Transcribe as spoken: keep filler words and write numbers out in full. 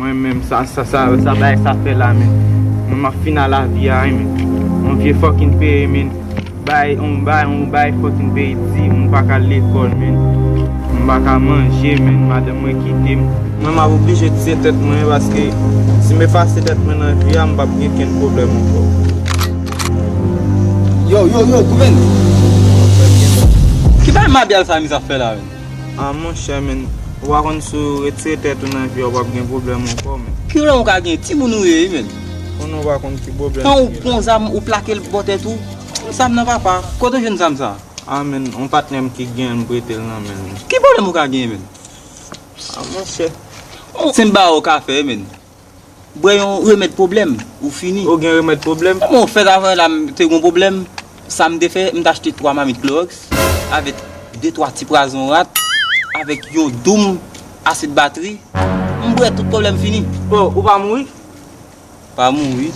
Mwen menm sa, sa, sa, sa bagay sa fè la, men. Mwen m ap fin a lavi a, wi, men. Yon vye fucking peyi, men. Bay, yon bay, yon bay fucking peyi di, moun pa ka al lekòl, men. M pa ka manje, men. Madanm mwen kite m. Mwen m ap oblije tiye tèt mwen, paske si m efase tèt mwen nan vi a, m p ap gen kenn pwoblèm ankò. Yo, yo, yo, goumen. Ki bay mabyal sa miz ap fè la, men? Ah, monchè, men, ou pa konn si w retire tèt ou nan vi a, w p ap gen pwoblèm ankò, men. Ki pwoblèm ou ka gen? Timoun ou ye, wi, men. Konnen w pa konn ki pwoblèm. Kan ou pran zam, ou plake l bò tèt ou. Zam nan, papa. Kote w jwenn zam sa? Ah, men, yon patnè m ki gen, m prete l nan men l. Ki pwoblèm ou ka gen, men? Ah, monchè. Se m ba ou kafe, men. Bwè yon remèd pwoblèm, ou fini. Ou gen remèd pwoblèm? Bon, fèt avan la, m te gon pwoblèm. Sa m te fè, m t achte twa mamit klowòks, avèk de twa ti pwazon rat, avèk yon doum asid batri. M bwè, tout pwoblèm fini. Oh, ou pa mouri? Pa mouri.